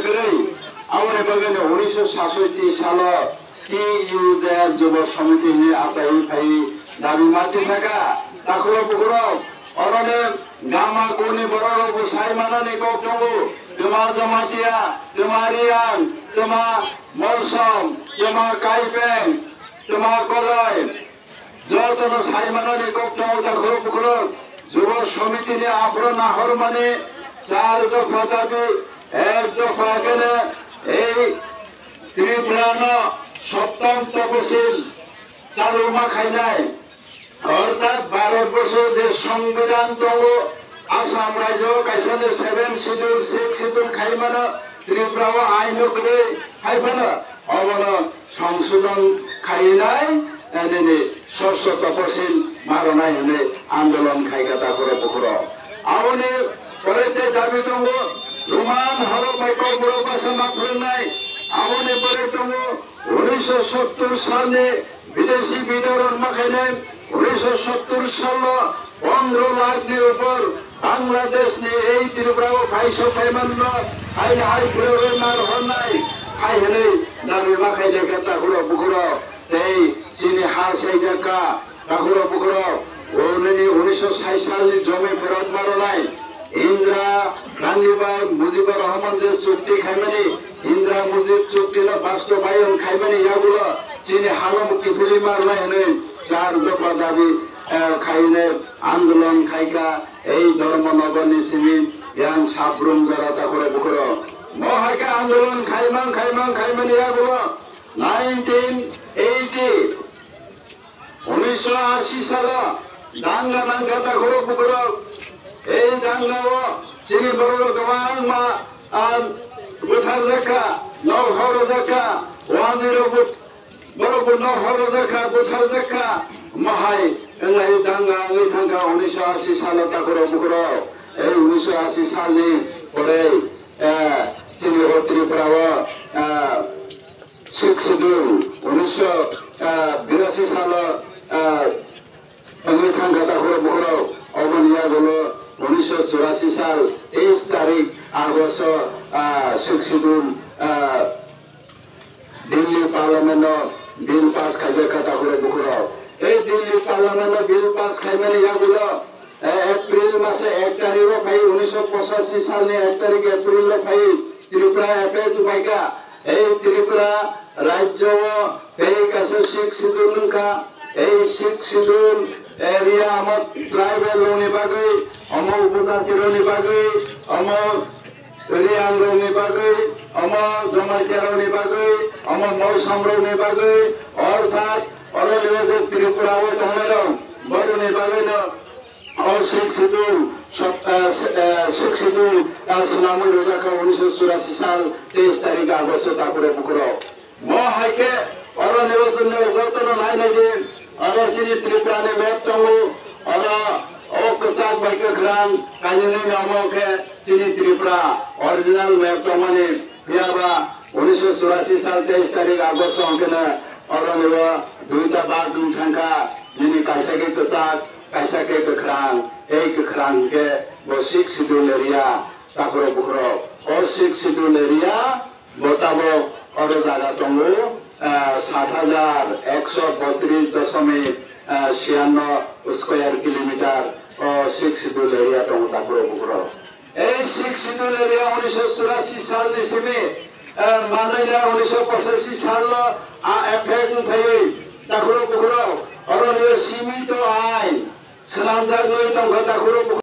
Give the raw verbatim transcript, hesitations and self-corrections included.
Kwrwi, aboni bagwino unisho sasoi salo T U J Jubo Samiti hwnwi achaiwi phaiwi dabi ma tisaka. Takhurok bukhurok, oroni gama kuni bororok bo sai manani kok tongo. Twma Jamatia, twma Riang, twma Molsom, twma Kaipeng, twma Koloi, jotono sai manani kok tongo. Takhurok bukhurok, Jubo Samiti ni aphuru nahormani char dopha dabi, ek dopha kene ei Tripura no soptom toposil chaluma khainai, orthat Bharat borso je Songbidan tongo, Assam rajyo kaisa ni seven schedule, six schedule khaimano Tripura o aino kwrwi, haiphano obono songsodon khainai, eh, nini sosto toposil maronai hwnwi andolon khaikha takhurok bukhurok. Aboni pore tei dabi tongo, Roman horo bai Kokborok basa ma phwrwngnai. Aboni pore tongo unisho sottur salni bideshi bidoron ma khainai. Unisho sottur salo pondro lakh ni upor Bangladesh ni ei Tripura o phai sok phai manno, hai hai phwrwngwi ma rohornai, hai hwnwi dabi ma khainai khe takhurok bukhurok tei chini ha saijakha. Takhurok bukhurok, o nini unisho sait salni jomi pherot ma rwnai, Indira Gandhi bai Mujibur Rahman je chukti khaimani, Indira Mujib chukti no bastobayon khaimani yagulo chini hano bo kiphilwi ma rwnai hwnwi char dopha dabi, eh, khaine andolon khaikha ei Dharmanagar ni simi yang Sabrum jora takhurok bukhurok. Mo hai khe andolon khaimang khaimang khaimani yagulo nineteen eighty, unisho ashi salo danga nangkha takhurok bukhurok. Ei danga o chini borok rok kwbangma, ah, butharjakha, nok horojakha, wazirok bo, borok bo nok horojakha, butharjakha. Mohai wnglai danga wngwi thangkha unisho ashi salo takhurok bukhurok. Ei unisho ashi salni pore, eh, chini o Tripura o, eh, Sixth Schedule, unisho birasi salo, ah, wngwi thangkha takhurok bukhurok. Oboni yagulo unisho churasi sal teis tarik August o, ah, Sixth Schedule, ah, Delhi Parliament o bill pass khaijakha takhurok bukhurok. Ei Delhi Parliament o bill pass khaimani yagulo Eh, April mase ek tarik o phai, unisho pochashi salni ek tarik April o phai Tripura F A tupaikha. Ei Tripura rajyo o tei kaisa Sixth Schedule wngkha. Ei Sixth Schedule area omo tribal rokni bagwi, omo upojati rokni bagwi, omo Reang rokni bagwi, omo Jamatia rokni bagwi, omo Molsom rokni bagwi, orthat oro nini je Tripura o tongnai rok, borokni bagwi no o Sixth Schedule, sot-, eh, se-, eh, Sixth Schedule, eh, swnamwi rwjak kha unisho churasi sal teis tarik August o takhurok bukhurok. Mo hai khe oro ni o joto no nai nai di, oro chini Tripura ni map tongo, oro o kwchak bai kwkhwrang kainwi nai omo khe chini Tripura original map tongmani, phiya ba unisho churasi sal teis tarik August o hwnkhe no oro ni o duita bag wng thang kha, nini kaisa khe kwchak, kaisa khe kwkhwrang, tei kwkhwrang hwnkhe bo Sixth Schedule area, takhurok bukhurok. O Sixth Schedule area, bo tabok oro jaga tongo, ah, sat hajar ekso botris doshomik, ah, siyanno square kilometer o Sixth Schedule area tongo takhurok bukhurok. Ei Sixth Schedule area unisho churasi salni simi, ah, manai na unisho pochashi salno a effect wngphaiwi takhurok bukhurok oro nio simi to ai swnamjaknwi tongkha takhurok bukhurok.